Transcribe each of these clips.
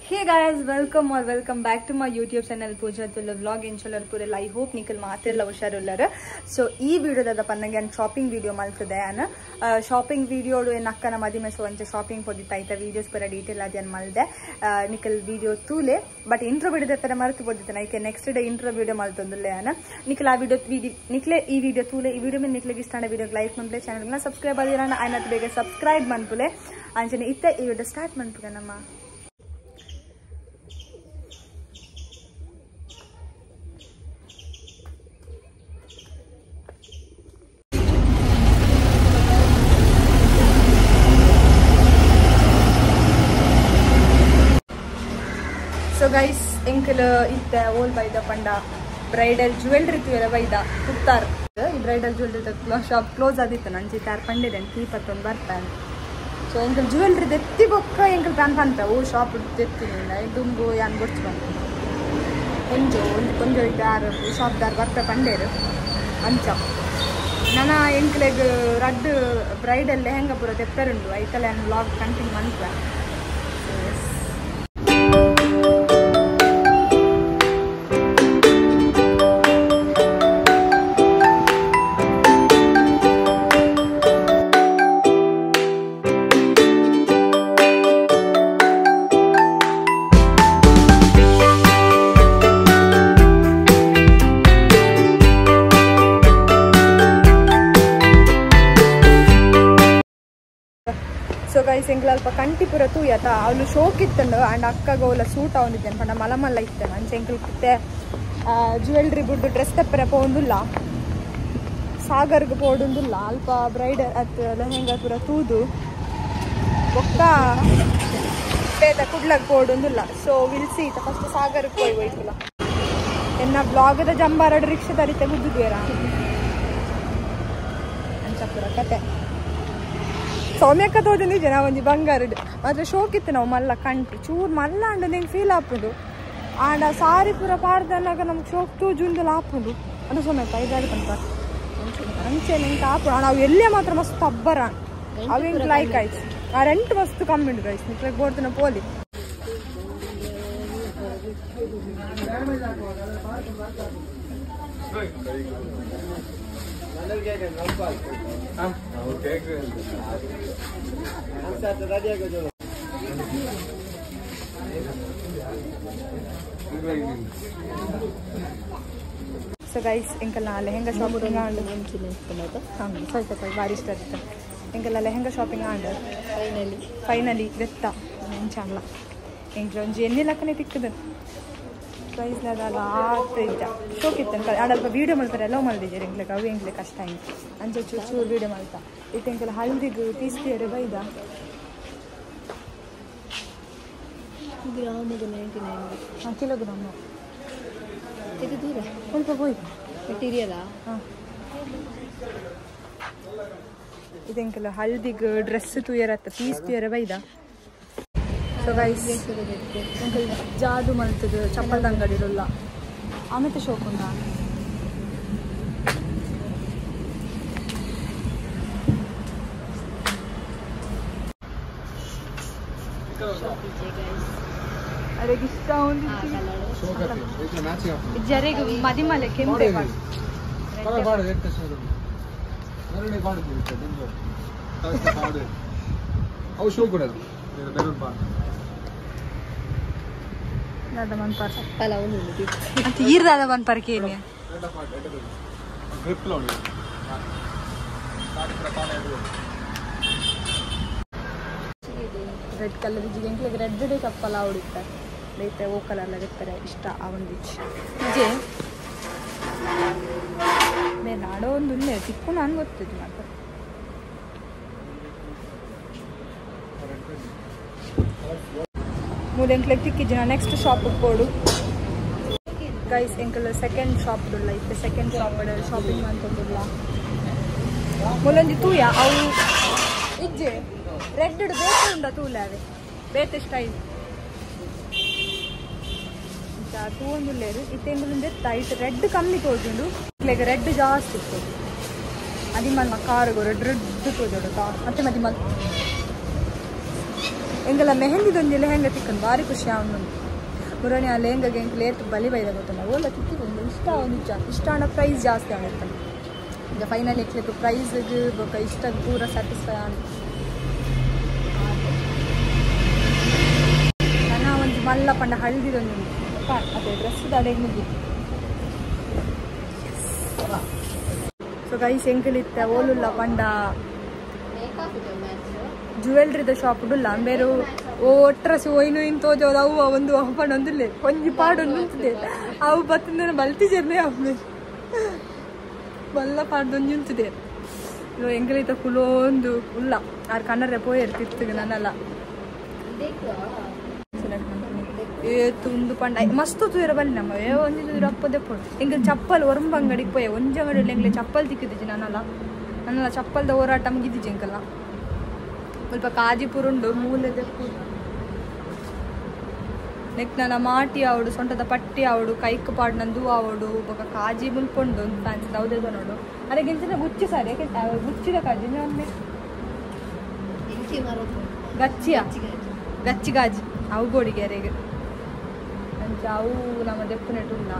Hey guys, welcome or welcome back to my YouTube channel Pooja Tulu vlog inchalar purella. I hope nikal maatrella husharullar. So ee video dada pannage an shopping video maltade an shopping video do en akkana madime so ancha shopping podita aita videos pura detail adi an malde nikal video thule but intro video depara martu podita naike next day intro video maltondulle an nikal aa video nikle ee video thule ee video men nikle istana video like manpule channel na subscribe adirana ainat bega subscribe manpule anchane itte ee video start manpuga namma. So guys, enkal itte all by the panda bridal jewelry tuyala baida puttar ee bridal jewelry the shop close adittu nanji tar pandiden keep atton bartan. So enkal jewelry detti bokka enkal pan panta o shop detti ninda dumbu yan borchu konjo konjo itar shop dar barta panderu ancha nana enkaleg rad bridal lehenga pura tepparundu aitala an vlog continue manpa. So yes. So guys, ಎಂಕಲ್ ಅಲ್ಪ ಕಂಟಿಪುರ ತೂಯತ ಅವಳು ಶೋಕ್ ಇತ್ತಂಡು ಅಂಡ್ ಅಕ್ಕಗ ಓಲ suit ಅವನಿದ್ದೇನೆ ಪಂಡ ಮಲ ಮಲ್ಲ ಇತ್ತನು ಅಂಚೆ ಎಂಕಲ್ ಕುತ್ತೆ jewellery ಬುಡ್ದು dress ತೆಪ್ಪರೆ ಪೋಂದುಲ್ಲ ಸಾಗರ್ಗೆ ಪೋಡುಂದುಲ್ಲ ಅಲ್ಪ bride ಅತ್ ಲೆಹೆಂಗಾ ಪೂರ ತೂದು ಬೊಕ್ಕ ಬೇತ ಕುಡ್ಲಗ್ ಪೋಡುಂದುಲ್ಲ. ಸೊ will see first ಸಾಗರ್ಗೆ ಪೋಯ್ ಹೋಯ್ತಲ್ಲ ಎನ್ನ ಬ್ಲಾಗದ ಜಂಬಾರಡು ರಿಕ್ಷಾ ತರಿತೆ ಗುದ್ದುದ್ವೇರ ಅಂಚಪುರ ಕತೆ ಸೌಮ್ಯಕ್ಕ ತೋಜೊಂದು ಜನ ಒಂಜಿ ಬಂಗಾರಡ್ ಮಾತ್ರ ಶೋಕಿತ್ತು ನಾವು ಮಲ್ಲ ಕಂಟಿ ಚೂರು ಮಲ್ಲ ಅಂಡ ನಿಂಗೆ ಫೀಲ್ ಆಪುಂಡು ಆಂಡ ಸಾರಿ ಪೂರ ಪಾಡ್ದನ್ನಾಗ ನಮ್ಗೆ ಶೋಕ್ ತೋಜುಂದೆಲ್ಲ ಆಪುಂಡು ಅಂಡ ಸೌಮ್ಯಕ್ಕ ಐದಾರು ಪಂಪ ಅಂಚೆ ನಿಂಗೆ ಆಪುಂಡು ನಾವು ಎಲ್ಲೇ ಮಾತ್ರ ಮಸ್ತ್ ಅಬ್ಬರ ಅವು ಎಂಕ್ ಲೈಕ್ ಆಯ್ತು ಆ ರೆಂಟ್ ಮಸ್ತ್ ಕಮ್ಮಿ ಉಂಡು ಗೈಸ್ ನಿಕ್ಲೆಗ್ ಬೋಡ್ತಿನ ಪೋಲಿ. So guys, ಎಂಕಲ್ನ ಲೆಹೆಂಗಾ ಶಾಪಿಂಗ್ ಆಂಡ್ ಸ್ವಲ್ಪ ಭಾರಿ ಇಷ್ಟ ಇತ್ತು ಎಂಕಲ್ನ ಲೆಹೆಂಗಾ ಶಾಪಿಂಗ್ ಆಂಡ್ ಫೈನಲಿ ಫೈನಲಿ ದೆತ್ತ ಎಂಚಾಂಡ್ಲ ಎಂಕ್ಲ ಒಂಜಿ ಎಣ್ಣೆ ಲಕ್ಕನೆ ತಿಕ್ಕದ ಪ್ರೈಸ್ ಲಾದ ಆತ ಇದ್ದ ಶೋಕ್ ಇತ್ತು ಅಂಕ ಆಡ ಅಲ್ಪ ವೀಡಿಯೋ ಮಲ್ಪರೆ ಎಲ್ಲ ಮಲ್ದಿದ್ದೀರಿ ಎಂಕ್ಲೆಗ್ ಅವು ಎಂಕ್ಲೆ ಕಷ್ಟ ಆಯ್ತು ಅಂಚೆ ಚೂರು ಚೂರು ವೀಡಿಯೋ ಮಲ್ತ ಇತ್ತು ಎಂಕಲ್ ಹಲ್ದಿಗ್ ತೀಸ್ತಿಯರೆ ಬೈದ ಗ್ರಾಮಿಗೆ 99 ಕಿಲೋಗ್ರಾಮ್ ಇದು ದೂರ ಸ್ವಲ್ಪ ಹೋಯ್ ಮೆಟೀರಿಯಲಾ. ಹಾಂ ಇದೆಂಕಲ್ ಹಲ್ದಿಗ್ ಡ್ರೆಸ್ ತೂಯರತ್ತ ಪೀಸ್ ತುಯರೆ ಬೈದ. ಸೊ ಗೈಸ್ ಎಂಕಲ್ ಜಾದು ಮಲ್ತದ ಚಪ್ಪಲ್ದ ಅಂಗಡಿ ಇರೋಲ್ಲ ಆಮೇಲೆ ಶೋಕ್ ಉಂಟಾ ಅರೆ ಇಷ್ಟ ಒಂದು ಜರೆಗ್ ಮದಿಮಲೆ ಕೆಂಪೆ ದಾದ ಮನ್ಪಾರ್ ಈರ್ ದಾದ ಮನ್ಪಾರ್ ಕೇನಿ ರೆಡ್ ಕಲರ್ ಎಂಕ್ಲೆಗ್ ರೆಡ್ ಡೇ ಚಪ್ಪಲ ಹೊಡಿತಾರೆ ಬೇತೆ ಓ ಕಲರ್ ಇರ್ತಾರೆ ಇಷ್ಟ ಆ ಒಂದು ನಿಜೆ ಬೇರೆ ನಾಡೋ ಒಂದು ಉಲ್ಲೆ ತಿಕ್ಕು ನಾನು ಗೊತ್ತಿದ್ದು ಮಾತ್ರ. ಮೂಲೆಂಕ್ಲೆಗ್ ತಿಕ್ಕಿಜ್ಜಿ ನಾ ನೆಕ್ಸ್ಟ್ ಶಾಪಿಗೆ ಪೋಡು. ಗೈಸ್ ಎಂಕಲ್ ಸೆಕೆಂಡ್ ಶಾಪ್ ಉಲ್ಲ ಇತ್ತೆ ಸೆಕೆಂಡ್ ಶಾಪ್ ಶಾಪಿಂಗ್ ಅಂತಂದುಲ್ಲ ಮೂಲೊಂಜಿ ತೂಯ ಅವು ಇಜ್ಜೆ ರೆಡ್ ಬೇತೆ ಉಂಡ ತೂಲೆ ಅವೆ ಬೇತೆ ಸ್ಟೈಲ್ ತೂ ಒಂದುಲ್ಲೇರು ಇತ್ತೆ ಎಂಕಲ್ ಇತ್ತು ರೆಡ್ ಕಮ್ಮಿ ತೋಜುಂಡು ಇಕ್ಲೆಗ್ ರೆಡ್ ಜಾಸ್ತಿ ಇತ್ತು ಅದಿಮಲ್ ಕಾರುಗು ರೆಡ್ ರೆಡ್ ತೋಜೋಡು ಮತ್ತೆ ಮದಿಮಲ್ ಎಂಗಲ ಮೆಹಂದಿದೊಂಜಿ ಲೆಹಂಗ ತಿಕ್ಕನ್ ಭಾರಿ ಖುಷಿ ಅವನು ಮುರಣಿ ಆ ಲೆಹಂಗಗೆ ಎಂಕ್ ಏತ್ ಬಲಿ ಬೈದ ಗೊತ್ತಲ್ಲ ಓಲ ತಿಕ್ಕಿದೊಂದು ಇಷ್ಟ ಅವನು ಇಷ್ಟ ಅಣ್ಣ ಪ್ರೈಸ್ ಜಾಸ್ತಿ ಅವನಿರ್ತಾನೆ ಈಗ ಫೈನಲ್ ಎಕ್ಲಿಕ್ ಪ್ರೈಸ್ಗೆ ಬೊಕ್ಕ ಇಷ್ಟ ಪೂರ ಸ್ಯಾಟಿಸ್ಫೈ ಆನ್ ನನ್ನ ಒಂಜಿ ಮಲ್ಲ ಪಂಡ ಹಳ್ದಿದೊಂಜಿ ಅದೇ ಡ್ರೆಸ್ ಅಡೆಗೆ ಮುಗಿ ಸೊ ಗೈಸ್ ಎಂಕಲಿತ್ತ ಓಲುಲ್ಲ ಪಂಡ ಜ್ಯುವೆಲ್ರಿದ ಶಾಪ್ ಉಡುಲ್ಲ ಅಂಬೇರು ಓ ಒಟ್ರಸಿ ಒಯ್ನು ಇನ್ ತೋಜೋದು ಅವು ಒಂದು ಪಂಡೊಂದಿಲ್ಲ ಒಂಜಿ ಪಾಡೊಂದು ಉಂತದೆ ಅವು ಬತ್ತಿಂದ ಬಲ್ತಿಜರ್ನೇ ಅವು ಬಲ್ಲ ಪಾಡ್ದೊಂಜಿ ಉಂತದೆ ಎಂಕಲಿತ್ತ ಕುಲೋಂದು ಉಲ್ಲ ಆರು ಕನ್ನರೆ ಪೋಯರ್ ತಿರ್ತಿಗೆ ನನ್ನಲ್ಲ ಏತು ಉಂದು ಪಂಡ ಮಸ್ತ್ ತೂಯರ ಬಲ್ಲಿ ನಮ್ಮ ಏ ಒಂಜಿ ತೂಯರ ಅಪ್ಪದೆ ಪೋಡು ಎಂಕಲ್ ಚಪ್ಪಲ್ ಒರಂಬ ಅಂಗಡಿಗೆ ಪೋಯೆ ಒಂಜಿ ಅಂಗಡಿ ಎಂಗ್ಲೆ ಚಪ್ಪಲ್ ತಿಕ್ಕಿದ್ದಿಜಿ ನನ್ನಲ್ಲ ನನ್ನಲ್ಲ ಚಪ್ಪಲ್ದ ಹೋರಾಟ ಮುಗಿದಿಜ್ಜಿ ಎಂಕಲ್ಲ ಸ್ವಲ್ಪ ಕಾಜಿಪುರ ಉಂಡು ಮೂಲೆದ ನೆಕ್ ನನ್ನ ಮಾಟಿ ಆವಡು ಸೊಂಟದ ಪಟ್ಟಿ ಆವಡು ಕೈಕ್ ಪಾಡು ನಂದು ಆವಡು ಬೊಕ ಕಾಜಿ ಮುಲ್ಪೊಂಡು ಒಂದು ಫ್ಯಾನ್ಸಿ ಯಾವುದೇ ನೋಡು ಅದಕ್ಕೆ ಎಂಚಿನ ಗುಚ್ಚಿ ಸಾರಿ ಯಾಕೆ ಗುಚ್ಚಿದ ಕಾಜಿ ಒಮ್ಮೆ ಗಚ್ಚಿಯ ಗಚ್ಚಿ ಗಾಜಿ ಅವು ಬೋಡಿಗೆ ಅರೆಗೆ ಅಂಚ ಅವು ನಮ್ಮ ದೆಪ್ಪುನೆಟುಲ್ಲ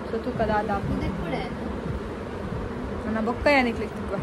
ಸೊ ತೂಕದ ನನ್ನ ಬೊಕ್ಕ ಯಾನಿಕ್ಲಿಕ್ ತಿಕ್ಕ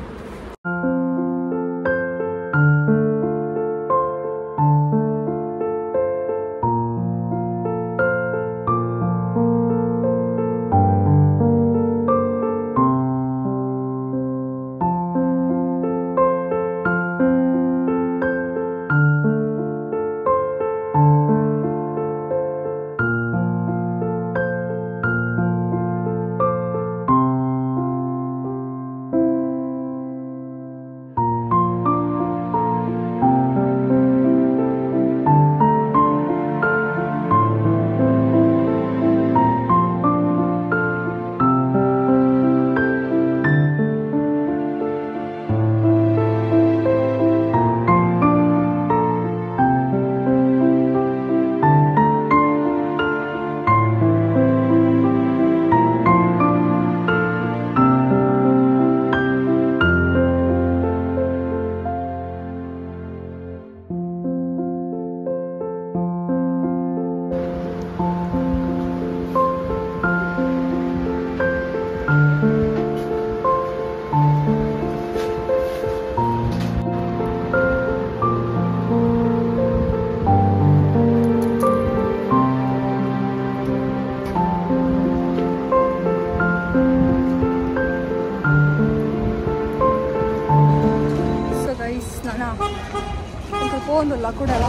ಪೋಂದುಲ್ಲ ಕೂಡಲ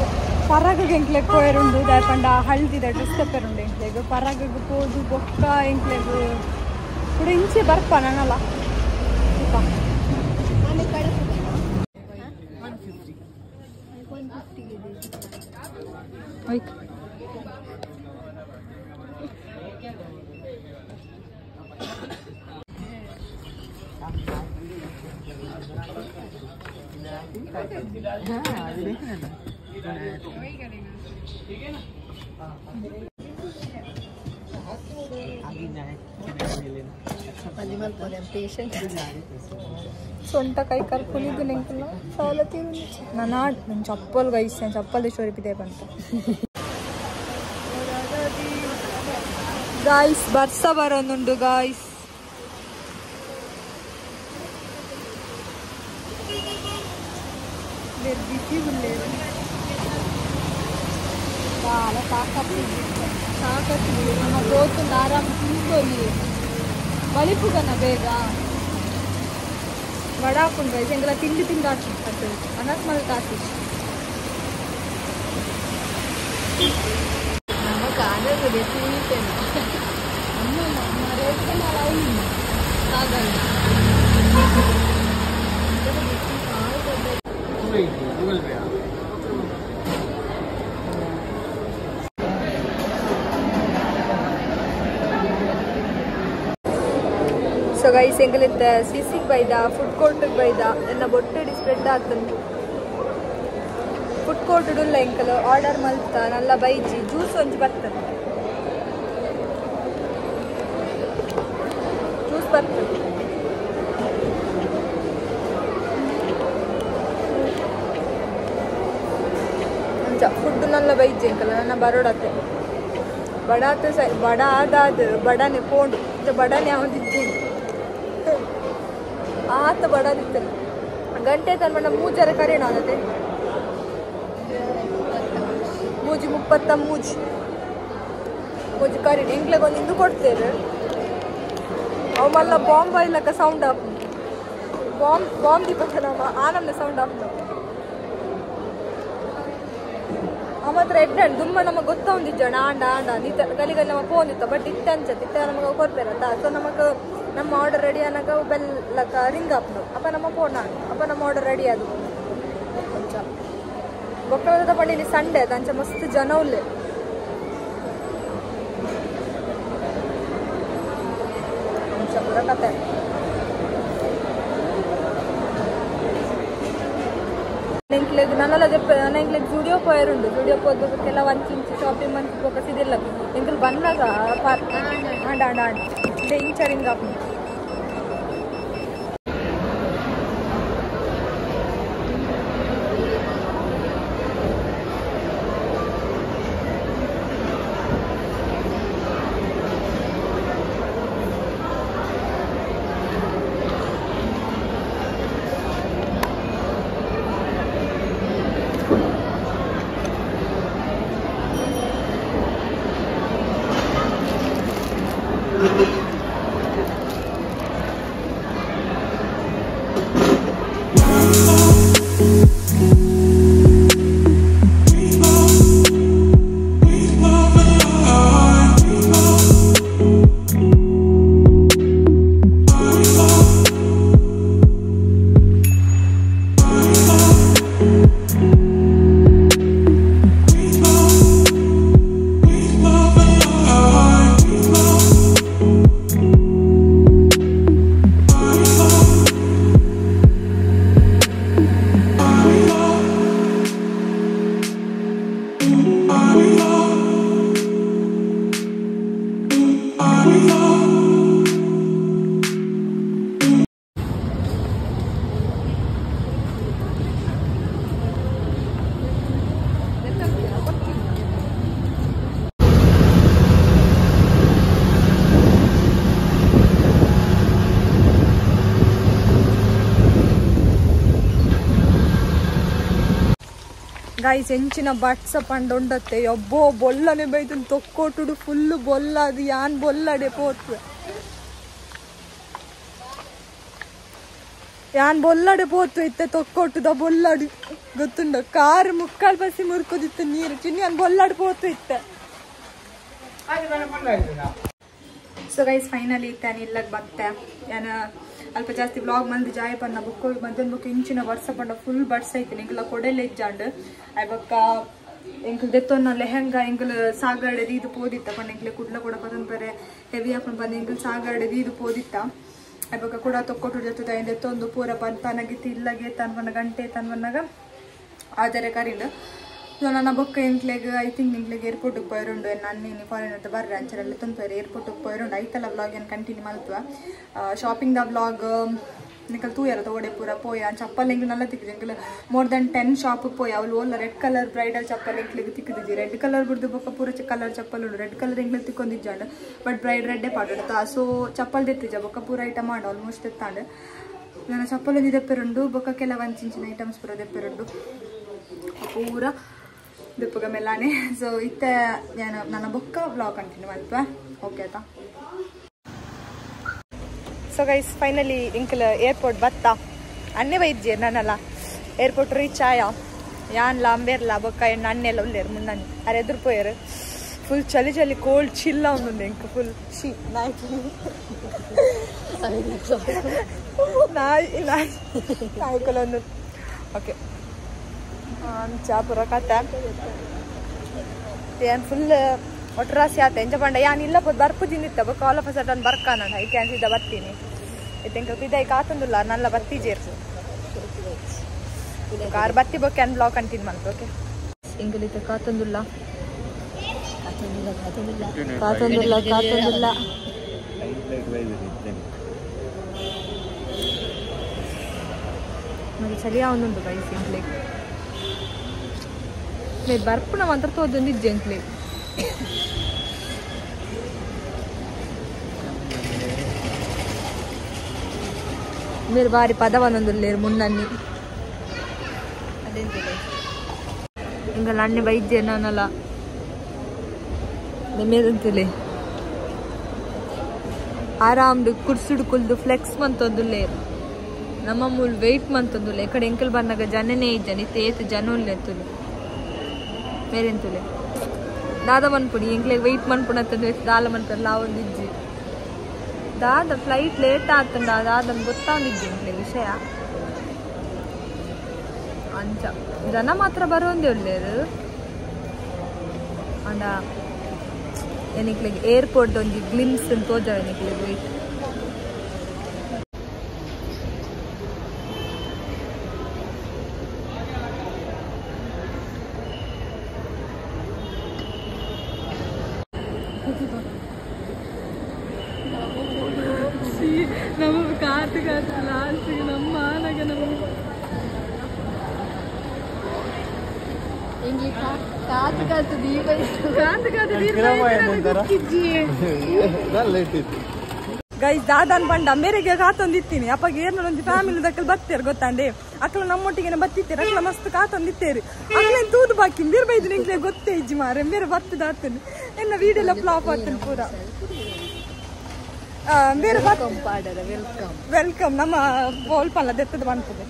ಪರಗಗೆ ಎಂಕ್ಲೆಗ್ ಪೋಯರುಂಡು ದಾಯಪಂಡ ಹಳ್ದಿದ ಡ್ರೆಸ್ ತೆಪ್ಪೆರುಂಡು ಎಂಕ್ಲೆಗ್ ಪರಗಗ್ ಪೋದು ಬೊಕ್ಕ ಎಂಕ್ಲೆಗ್ ಕೂಡ ಇಂಚೆ ಬರ್ಪ ನಾನಲ್ಲ ಸೊಂಟ ಕೈ ಕರ್ಕೊಂಡಿದ್ದು ನೆಂಕಲ್ಲ ಸಾಲ ನಾನು ನನ್ನ ಚಪ್ಪಲ್ ಗೈಸ್ ನಾನು ಚಪ್ಪಲ್ ಸ್ಟೋರಿ ಬಂತ ಗಾಯ್ಸ್ ಬರ್ಸ ಬರೋನುಂಡು ಗಾಯ್ಸ್ ಬಿಸಿ చాలా తాకత్తుంది తాకత్తుంది ನಮ್ಮ ಗೋತುಂಡು ಆರಾಮ್ ತಿಂತೊಲಿ ಬಲಿಪುಗನ ಬೇಗ ವಡಾಪುಂಡು ಗೈಸ್ ಎಂಗಲ ತಿಂಡಿ ತಿಂದು ಆತು ಅನಸ್ ಮಲ್ತ ಆತು ನಮ್ಮ ಕಾಲದ ತಿಂತೇನೆ ಸೊ ಗೈಸ್ ಎಂಗಲಿತ್ತ ಸ್ವಿಸ್ಸಿಗೆ ಬೈದ ಫುಡ್ ಕೋರ್ಟಿಗೆ ಬೈದ ಎನ್ನ ಬೊಟ್ಟೆಡಿ ಸ್ಪ್ರೆಡ್ ಆಗ್ತಂದು ಫುಡ್ ಕೋರ್ಟ್ ಉಲ್ಲ ಎಂಕಲ್ ಆರ್ಡರ್ ಮಲ್ತ ನಲ್ಲ ಬೈಜಿ ಜ್ಯೂಸ್ ಒಂಜಿ ಬರ್ತದೆ ಜ್ಯೂಸ್ ಬರ್ತದೆ ಅಂಚ ಫುಡ್ ನಲ್ಲ ಬೈಜೆ ಎಂಕಲ್ಲ ನನ್ನ ಬರೋಡತ್ತೆ ಬಡಾತ ಸೈ ಬಡ ಆದಾದ ಬಡನೆ ಪೋಂಡು ಬಡನೆ ಅವನಿದ್ದೆ ಆತ ಬಡದಿತ್ತಲ್ಲ ಗಂಟೆ ತನ್ಮಣ್ಣ ಮೂಜರ ಕರೆಯೋಣ ಅದೇ ಮೂಜಿ 30 ಮೂಜಿ ಮೂಜಿ ಕರಿ ಎಂಕ್ಲೆಗ್ ಒಂದು ಇಂದು ಕೊಡ್ತೇವೆ ಅವು ಮಲ್ಲ ಬಾಂಬ್ ಇಲ್ಲಕ್ಕ ಸೌಂಡ್ ಆಫ್ ಬಾಂಬ್ ಬಾಂಬ್ ದೀಪಕ್ಕ ನಮ್ಮ ಆ ನಮ್ನ ಸೌಂಡ್ ಆಫ್ ಆ ಮಾತ್ರ ಎಡ್ಡೆ ದುಮ್ಮ ನಮಗೆ ಗೊತ್ತ ಒಂದಿಜ್ಜಣ ಆಂಡ ಆಂಡ ಇತ್ತ ಗಲಿ ಗಲಿ ನಮಗೆ ಫೋನ್ ಇತ್ತು ಬಟ್ ಇತ್ತ ಅನ್ಸತ್ತೆ ಇತ್ತ ನಮಗೆ ಕೊರ್ಪೇರತ್ತ. ಸೊ ನಮಗೆ ನಮ್ಮ ಆರ್ಡರ್ ರೆಡಿ ಅನ್ನಕ ಬೆಲ್ ಲಕ್ಕ ರಿಂಗ್ ಆಪ್ನು ಅಪ್ಪ ನಮ್ಮ ಫೋನ್ ಅಪ್ಪ ನಮ್ಮ ಆರ್ಡರ್ ರೆಡಿ ಅದು ಅಂಚ ಬೊಕ್ಕದ ಪಂಡಿನಿ ಸಂಡೆ ಅಂಚ ಮಸ್ತ್ ಜನ ಉಲ್ಲೆ ಅಂಚ ಪೂರ ಕತೆ. ಎಂಕ್ಲೆಗ್ ನನ್ನಲ್ಲ ಎಂಕ್ಲೆಗ್ ಜುಡಿಯೋ ಪೋಯರುಂಡು ಜುಡಿಯೋ ಪೋದು ಕೆಲ ಒಂಚಿ ಶಾಪಿಂಗ್ ಮಂತ್ ಫೋಕಸ್ ಇದಿಲ್ಲ ಎಂಕಲ್ ಬನ್ನಾಗ ಆಂಡ ಆಂಡ ಆಂಡ ಇಂಚ ರಿಂಗ್ ಆಪ್ನು. ಗೈಸ್ ಎಂಚಿನ ಬಟ್ಸ ಪಂಡೊಂಡತ್ತೆ ಒಬ್ಬೋ ಬೊಲ್ಲನೆ ಬೈತನ್ ತೊಕ್ಕೋಟುಡು ಫುಲ್ ಬೊಲ್ಲ ಅದು ಯಾನ್ ಬೊಲ್ಲಡೆ ಪೋತ್ವೆ ಯಾನ್ ಬೊಲ್ಲಡೆ ಪೋತ್ವೆ ಇತ್ತೆ ತೊಕ್ಕೋಟುದ ಬೊಲ್ಲಡು ಗೊತ್ತುಂಡ ಕಾರ್ ಮುಕ್ಕಾಲ್ ಬಸ್ಸಿ ಮುರ್ಕೋದಿತ್ತು ನೀರು ಚಿನ್ನಿ ಯಾನ್ ಬೊಲ್ಲಡು ಪೋತ್ವೆ ಇತ್ತೆ. ಸೊ ಗೈಸ್ ಫೈನಲಿ ಇತ್ತೆ ಇಲ್ಲಗ್ ಬತ್ತೆ ಯಾನ ಅಲ್ಪ ಜಾಸ್ತಿ ವ್ಲಾಗ್ ಮಂದಿ ಜಾಯ ಪನ್ನ ಬುಕ್ ಮಧ್ಯಾಹ್ನ ಬುಕ್ ಇಂಚಿನ ವರ್ಷ ಪಂಡ ಫುಲ್ ಬಡ್ಸ್ ಐತೆ ಎಂಕಲ ಕೊಡೆಲ್ಲ ಇಜ್ಜಾಂಡ್ ಐಬಕ್ಕ ಎಂಕಲ್ ದೆತ್ತೊನ್ನ ಲೆಹಂಗಾ ಎಂಕಲ್ ಸಾಗರ್ಡೆ ದೀದು ಪೋದಿತ್ತ ಪಂಡ ಎಂಕ್ಲೆ ಕುಡ್ಲ ಕೂಡ ಪತಂಪರೆ ಹೆವಿ ಹಾಕೊಂಡು ಬಂದು ಎಂಕಲ್ ಸಾಗರ್ಡೆ ದೀದು ಪೋದಿತ್ತ ಐಬಕ್ಕ ಕೂಡ ತೊಕ್ಕೊಟ್ಟು ಜೊತೆ ದೆತ್ತೊಂದು ಪೂರ ಪನಗಿತ್ತು ಇಲ್ಲಗೆ ತನ್ವನ್ನ ಗಂಟೆ ತನ್ವನ್ನಾಗ ಆದರೆ ಕರಿಂಡ್. ಸೊ ನನ್ನ ಬೊಕ್ಕ ಎಂಕ್ಲೆಗ್ I think ಎಂಕ್ಲೆಗ್ ಏರ್ಪೋರ್ಟಿಗೆ ಪೋಯರುಂಡು ನನ್ನ ಫಾರಿನ್ ಅಂತ ಬರ್ರೆ ಅಂಚರೆಲ್ಲ ತೊಂದರೆ ಏರ್ಪೋರ್ಟಿಗೆ ಪೋಯರುಂಡು ಐತಲ್ಲ ವ್ಲಾಗ್ ಏನು ಕಂಟಿನ್ಯೂ ಮಲ್ತುವ ಶಾಪಿಂಗ್ the vlog ನಿಕಲ್ ತೂಯರ ತೋಡೆ ಪೂರ ಪೋಯ ಚಪ್ಪಲ್ ಎಂಕ್ಲು ನಲ್ಲ ತಿಕ್ಕಿದೆ ಎಂಕ್ಲು ಮೋರ್ ದೆನ್ 10 ಶಾಪಿಗೆ ಪೋಯ ಅವಳು ಓಲ್ಲ ರೆಡ್ ಕಲರ್ ಬ್ರೈಡಲ್ ಚಪ್ಪಲ್ ಎಂಕ್ಲಿಗೆ ತಿಕ್ಕಿದ್ದಿ ರೆಡ್ ಕಲರ್ ಬಿಡ್ದು ಬೊಕ್ಕ ಪೂರ ಕಲರ್ ಚಪ್ಪಲ್ ಉಂಡು ರೆಡ್ ಕಲರ್ ಎಂಕ್ಲಿಗೆ ತಿಕ್ಕೊಂದಿಜ್ಜಾಂಡ್ ಬಟ್ ಬ್ರೈಡ್ ರೆಡ್ಡೇ ಪಾಡುತ್ತಾ. ಸೊ ಚಪ್ಪಲ್ ದೆತ್ತಿಜ ಬೊಕ್ಕ ಪೂರ ಐಟಮ್ ಮಾಡು ಆಲ್ಮೋಸ್ಟ್ ಎತ್ತಾಂಡ್ ನನ್ನ ಚಪ್ಪಲ್ ಒಂಜಿ ದೆಪ್ಪೆರುಂಡು ಬೊಕ್ಕ ಕೆಲವು ಅಂಚಿನ ಐಟಮ್ಸ್ ಪೂರ ದೆಪ್ಪೆರುಂಡು ಪೂರ ದೆಪ್ಪುಗ ಮೆಲ್ಲಾನೆ. ಸೊ ಇತ್ತೆ ನಾನು ನನ್ನ ಬೊಕ್ಕ ವ್ಲಾಗ್ ಕಂಟಿನ್ಯೂ ಮಲ್ಪುವೆ ಓಕೆ ಆಯ್ತಾ. ಸೊ ಗೈಸ್ ಫೈನಲಿ ಇಂಕಲ್ ಏರ್ಪೋರ್ಟ್ ಬತ್ತ ಅನ್ನೆ ಬೈದ್ಜೆ ನಾನಲ್ಲ ಏರ್ಪೋರ್ಟ್ ರೀಚ್ ಆಯ ಯಾನ್ಲ ಅಂಬೇರ್ಲ ಬೊಕ್ಕ ಎಣ್ಣ ಅಣ್ಣೆಲ್ಲ ಉಲ್ಲೇರು ಮುನ್ನಣ್ಣೆ ಅರೆ ಎದುರು ಪೋಯರು ಫುಲ್ ಚಳಿ ಚಳಿ ಕೋಲ್ಡ್ ಚಿಲ್ಲ ಒಂದೊಂದು ಎಂಕ ಫುಲ್ she ನಾಯಿ ನಾಯಿ ನಾಯಿ ನಾಯಿಕಲ ಒಂದು ಓಕೆ ಚಾ ಪೂರ ಕತೆ ಏನು ಫುಲ್ ಒಟ್ಟರಾಸಿ ಆತ ಎಂಚ ಪಂಡ ಯಾನ್ ಇಲ್ಲ ಪೋದು ಬರ್ಪು ಜಿಂದಿತ್ತ ಬೊಕ್ಕ ಆಲ್ ಆಫ್ ಸಡನ್ ಬರ್ಕ ನಾನು ಐಕೆ ಅನ್ಸಿದ್ದ ಬರ್ತೀನಿ ಇತ್ತೆ ಪಿದೈ ಕಾತಂದುಲ್ಲ ನಲ್ಲ ಬತ್ತಿ ಜೇರ್ಸು ಕಾರ್ ಬತ್ತಿ ಬೊಕ್ಕೆ ಅನ್ ಬ್ಲಾಕ್ ಕಂಟಿನ್ಯೂ ಮಲ್ತು ಓಕೆ. ಇಂಗ್ಲಿತ ಕಾತಂದುಲ್ಲ ಕಾತಂದುಲ್ಲ ಕಾತಂದುಲ್ಲ ಚಳಿ ಒಂದೊಂದು ಗೈಸ್ ಇಂಗ್ಲಿಗೆ. ಮೇ ಬರ್ಪುನ ಮಾತ್ರ ತೋಜೊಂದು ಇಜ್ಜೆ ಅಂಕ್ಲೆ మీరు ಬಾರಿ ಪದವನೊಂದುಲ್ಲೇರು ಮುನ್ನನ್ನಿ ಇಂಗಲ ಅಣ್ಣೆ ಬೈದ್ಯ ನಾನಲ್ಲ ಮೇರಂತಲೇ ಆರಾಮ್ಡು ಕುರ್ಸುಡು ಕುಲ್ದು ಫ್ಲೆಕ್ಸ್ ಮಂತೊಂದುಲ್ಲೇರು ನಮ್ಮ ಮೂಲ ವೆಯ್ಟ್ ಮಂತೊಂದುಲ್ಲೆ ಈ ಕಡೆ ಎಂಕಲ್ ಬಂದಾಗ ಜನನೇ ಇಜ್ಜನ ಇತ್ತೆ ಏತ್ ಜನ ಉಲ್ಲೆತ್ತುಲೆ ಮೇರೆಂತುಲೆ ದಾದ ಮನ್ಪುಡಿ ಎಂಕ್ಲೆ ವೆಯ್ಟ್ ಮನ್ಪುಣ ದಾಲ ಮನ್ಪು ಲಾವೊಂದು ಇಜ್ಜಿ ದಾದ ಫ್ಲೈಟ್ ಲೇಟ್ ಆತಂಡ ದಾದ ಗೊತ್ತಾಂದಿದ್ದೆ ಎಂಕ್ಲೆ ವಿಷಯ ಅಂಚ ಜನ ಮಾತ್ರ ಬರೋಂದೇ ಉಲ್ಲೇರು ಅಂಡ ಎನಿಕ್ಲೆಗ್ ಏರ್ಪೋರ್ಟ್ ಒಂಜಿ ಗ್ಲಿಮ್ಸ್ ತೋಜ ಎನಿಕ್ಲೆಗ್ ವೆಯ್ಟ್ ನಮ್ಮ ಕಾತು ಕಾತು ಲಾಸ್ಟ್ ನಮ್ಮ ಆನಾಗ ನಮ್ಮ ಎಂಗ್ಲಿ ಕಾತು ಕಾತು ದೀಪ ಕಾತು ಕಾತು ಗೈಸ್ ದಾದಾನ್ ಪಂಡ ಮೇರೆಗೆ ಕಾತೊಂದಿತ್ತೀನಿ ಅಪ್ಪಾಗ ಏರ್ನ ಒಂಜಿ ಫ್ಯಾಮಿಲಿ ದಕ್ಕಲ್ ಬತ್ತೇರು ಗೊತ್ತಾಂಡೆ ಅಕ್ಲ ನಮ್ಮೊಟ್ಟಿಗೆ ಬತ್ತಿತ್ತೇರು ಅಕ್ಲ ಮಸ್ತ್ ಕಾತೊಂದಿತ್ತೇರು ಅಕ್ಲೇನ್ ತೂದು ಬಾಕಿ ಬೇರೆ ಬೈದು ನಿಂಗೆ ಗೊತ್ತೇ ಇಜ್ಜಿ ಮಾರೆ ಬೇರೆ ಬತ್ತದ ಆತನು ಎನ್ನ ವೀಡಿಯೋ ಫ್ಲಾಪ್ ಆತನು ಪೂರ ಬೇರೆ welcome ನಮ್ಮ ಬೋಲ್ಪಲ್ಲ ದೆತ್ತದ ಬಂತದೆ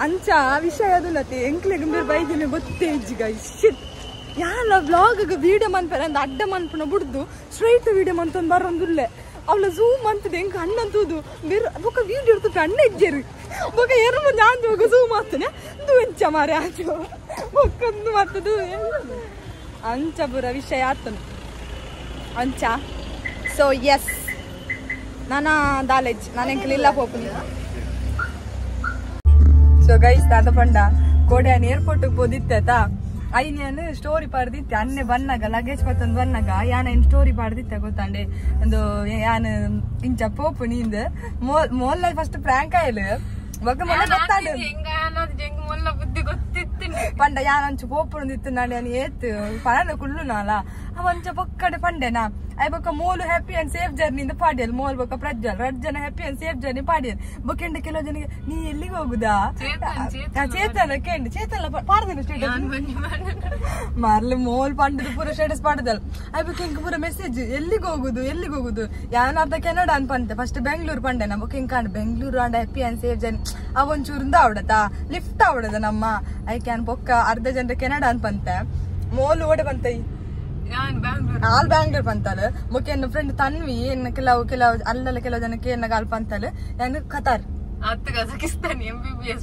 ಅಂಚ ವಿಷಯ ಅದುಲತೆ ಎಂಕ್ಲೆಗ್ ಬೇರೆ ಬೈದಿನ ಗೊತ್ತೇ ಇಜ್ಜಿ ಗೈಸ್ ಶಿಟ್ ಯಾಲ ವ್ಲಾಗ್ ವೀಡಿಯೋ ಮನ್ಪೆರ ಅಂದ್ ಅಡ್ಡ ಮನ್ಪುನ ಬುಡ್ದು ಸ್ಟ್ರೈಟ್ ವೀಡಿಯೋ ಮಂತೊಂದು ಬರೋಂದುಲ್ಲೆ ಅವಳ ಝೂಮ್ ಅಂತದೆ ಎಂಕ್ ಅಣ್ಣ ತೂದು ಬೇರೆ ಬೊಕ ವೀಡಿಯೋ ಇರ್ತದೆ ಅಣ್ಣ ಇಜ್ಜೆರು ಬೊಕ ಏರು ಜಾಂಜಿ ಬೊಕ ಝೂಮ್ ಆಗ್ತಾನೆ ದು ಎಂಚ ಮಾರೆ ಆಚು ಬೊಕ್ಕೊಂದು ಮತ್ತದು ಅಂಚ ಪೂರ ವಿಷಯ ಆತನು ಅಂಚ ಸೊ ಎಸ್ ನಾನ ದಾಲೇಜ್ ನಾನು ಎಂಕಲ್ ಇಲ್ಲ ಪೋಪುನಿ ಸೊ ಗೈಸ್ ದಾದ ಪಂಡ ಕೋಡೆ ಏರ್ಪೋರ್ಟ್ ಪೋದಿತ್ತ ಐನ್ ಸ್ಟೋರಿ ಪಾಡ್ದಿತ್ತೆ ಅನ್ನೆ ಬನ್ನಾಗ ಲಗೇಜ್ ಪತ್ತೊಂದು ಬನ್ನಾಗ ಯಾನ ಇನ್ ಸ್ಟೋರಿ ಪಾಡ್ದಿತ್ತೆ ಗೊತ್ತಾಂಡೆ ಒಂದು ಯಾನ್ ಇಂಚ ಪೋಪು ನಿಂದ ಮೋಲ್ಲ ಫಸ್ಟ್ ಪ್ರ್ಯಾಂಕ್ ಆಯ್ಲು ಬೊಕ್ಕ ಮೊಲ್ಲ ಗೊತ್ತಾಂಡು ಪಂಡ ಯಾನ್ ಅಂಚು ಪೋಪುಂದಿತ್ತು ನಾಳೆ ಯಾನ್ ಏತ್ ಪಣನ ಕುಲ್ಲು ನಾಲ ಅವಂಚ ಬೊಕ್ಕಡೆ ಪಂಡೆನಾ I ಬೊಕ್ಕ ಮೋಲು ಹ್ಯಾಪಿ ಅಂಡ್ ಸೇಫ್ ಜರ್ನಿ ಇಂದ ಪಾಡಿಯಲ್ ಮೋಲ್ ಬೊಕ್ಕ ಪ್ರಜ್ವಲ್ ರಡ್ ಜನ ಹ್ಯಾಪಿ ಅಂಡ್ ಸೇಫ್ ಜರ್ನಿ ಪಾಡಿಯಲ್ ಬೊಕ್ಕೆಂಡ ಕೆಲವು ಜನಕ್ಕೆ ನೀ ಎಲ್ಲಿಗೆ ಹೋಗುದಾ ಚೇತನ ಕೇಂದ್ರ ಚೇತನ ಪಾಡ್ದೇನೆ ಸ್ಟೇಟಸ್ ಮಾರ್ಲಿ ಮೋಲ್ ಪಂಡದ ಪೂರ ಸ್ಟೇಟಸ್ ಪಾಡದಲ್ I ಬೊಕ್ಕ ಇಂಕ ಪೂರ ಮೆಸೇಜ್ ಎಲ್ಲಿಗೆ ಹೋಗುದು ಎಲ್ಲಿಗೆ ಹೋಗುದು ಯಾನ್ ಅರ್ಧ ಕೆನಡಾ ಅನ್ಪಂತೆ ಫಸ್ಟ್ ಬೆಂಗಳೂರು ಪಂಡೆ ಬೊಕ್ಕ ಇಂಕ Bengaluru and happy and safe journey ಅವೊಂಚೂರಿಂದ ಅವಡತಾ ಲಿಫ್ಟ್ ಅವಡದ ನಮ್ಮ I can ಬೊಕ್ಕ ಅರ್ಧ ಜನರ ಕೆನಡಾ ಅನ್ಪಂತೆ ಮೋಲ್ ಓಡೆ ಬಂತ ಆಲ್ ಬ್ಯಾಂಗ್ಳೂರ್ ಬಂತಾಳೆ ಮುಖ್ಯ ಎನ್ನ ಫ್ರೆಂಡ್ ತನ್ವಿ ಎನ್ನ ಕೆಲವು ಕೆಲವು ಅಲ್ಲೆಲ್ಲ ಕೆಲವು ಜನಕ್ಕೆ ಎನ್ನ ಅಲ್ಪ ಅಂತಾಳೆ ನಾನು ಕತಾರ್ ಕಜಕಿಸ್ತಾನ್ MBBS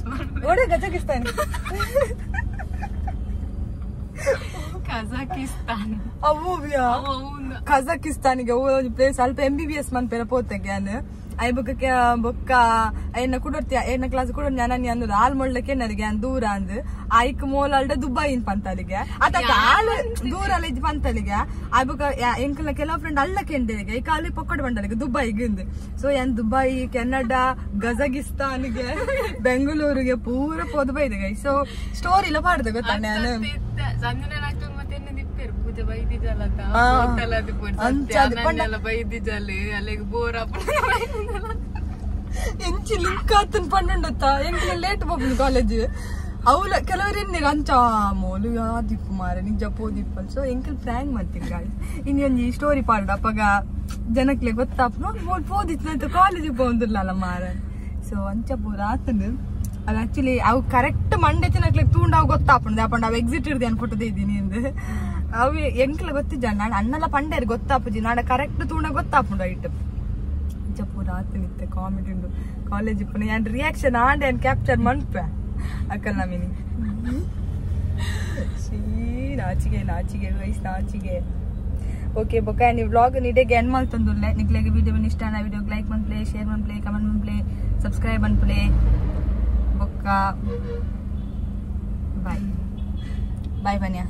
ಓಡೆ ಕಜಕಿಸ್ತಾನ್ ಕಜಕಿಸ್ತಾನ್ ಅವು ಕಜಕಿಸ್ತಾನಿಗೆ ಪ್ಲೇಸ್ ಅಲ್ಪ MBBS ಮನ್ಪೆರ ಪೋತೆಗೆ ನಾನು I ಬೊಕ್ಕ ಬೊಕ್ಕ ಎನ್ನ ಕುಡೋರ್ತಿ ಎನ್ನ ಕ್ಲಾಸ್ ಕುಡೋರ್ ನಾನು ಅಂದು ಆಲ್ ಮೊಳ್ಳಕ್ಕೆ ನನಗೆ ದೂರ ಅಂದು ಐಕ್ ಮೋಲ್ ಅಲ್ಡ ದುಬೈ ಇನ್ ಪಂತಲಿಗೆ ಅತ ಆಲ್ ದೂರ ಅಲ್ಲ ಇದ್ ಪಂತಲಿಗೆ I ಬೊಕ್ಕ ಎಂಕಲ್ನ ಕೆಲವು ಫ್ರೆಂಡ್ ಅಲ್ಲ ಕೆಂಡಲಿಗೆ ಈ ಕಾಲಿ ಪೊಕ್ಕಡ್ ಬಂಡಲಿಗೆ ದುಬೈಗೆ ಇಂದು ಸೊ ಏನ್ ದುಬೈ ಕೆನಡಾ ಕಜಕಿಸ್ತಾನ್ಗೆ ಬೆಂಗಳೂರಿಗೆ ಪೂರ ಪೋದು ಬೈದಿಗೆ ಸೊ ಸ್ಟೋರಿ ಎಲ್ಲ ಪಾಡ್ದೆ ಗೊತ್ತಾ ನಾನು ಎಂಚಿ ಲಿಂಕ್ ಆತನ್ ಪಂಡುಂಡತ್ತ ಎಂಕಲ ಲೇಟ್ ಪೋಪುಂಡು ಕಾಲೇಜ್ ಅವಲ ಕೆಲವರು ಎನ್ನಿಗ ಅಂಚ ಮೋಲು ಯಾದಿಪ್ಪು ಮಾರೆ ನಿಜ ಪೋದಿಪ್ಪಲ್ ಸೊ ಎಂಕಲ್ ಪ್ರ್ಯಾಂಕ್ ಮಾಡ್ತೀನಿ ಗಾಯ್ಸ್ ಇನ್ನೊಂಜಿ ಸ್ಟೋರಿ ಪಾಡು ಅಪ್ಪಗ ಜನಕ್ಲೆ ಗೊತ್ತಾಪು ಮೋಲ್ ಪೋದಿತ್ತು ಕಾಲೇಜಿಗೆ ಪೋಂದಿಲ್ಲಲ್ಲ ಮಾರೆ ಸೊ ಅಂಚ ಪೂರ ಆತನು ಅದು ಆಕ್ಚುಲಿ ಅವು ಕರೆಕ್ಟ್ ಮಂಡೆ ತಿನ್ನಕ್ಲೆ ತೂಂಡ ಅವು ಗೊತ್ತಾಪುಂಡು ಅಪ್ಪಂಡ ಅವು ಎಕ್ಸಿಟ್ ಇರ್ದೆ ಅನ್ಪುಟ್ಟದೆ ಇದ್ದೀನಿ ಅಂದು ಅವು ಎಂಕಲ ಗೊತ್ತಿದ್ದ ನಾಡು ಅಣ್ಣಲ್ಲ ಪಂಡೇರು ಗೊತ್ತಾಪುಜಿ ನಾಡ ಕರೆಕ್ಟ್ ತೂಂಡ ಗೊತ್ತಾಪುಂಡು ಐಟ್ ಅಂಚ ಪೂರ ಆತನಿತ್ತೆ ಕಾಮಿಡಿ ಉಂಡು ಕಾಲೇಜ್ ಇಪ್ಪನ ಯಾನ್ ರಿಯಾಕ್ಷನ್ ಆಂಡೆ ಏನು ಕ್ಯಾಪ್ಚರ್ ಮನ್ಪೆ ಅಕ್ಕಲ್ ನಮಿನಿ ಶೀ ನಾಚಿಗೆ ನಾಚಿಗೆ ವಯಸ್ಸು ನಾಚಿಗೆ ಓಕೆ ಬೊಕ್ಕ ನೀವು ವ್ಲಾಗ್ ನೀಟಾಗಿ ಎಂಡ್ ಮಲ್ತೊಂದುಲ್ಲೆ ನಿಕ್ಲೆಗ್ ವಿಡಿಯೋ ಇಷ್ಟ ಆಂಡ ವಿಡಿಯೋಗೆ ಲೈಕ್ ಮನ್ಪ್ಲೆ ಶೇರ್ ಮನ್ಪ್ಲೆ ಕಮೆಂಟ್ ಮನ್ಪ್ಲೆ ಸಬ್ಸ್ಕ್ರೈಬ್ ಮನ್ಪ್ಲೆ ಬೊಕ್ಕ ಬಾಯ್ ಬಾಯ್ ಬನ್ಯಾ.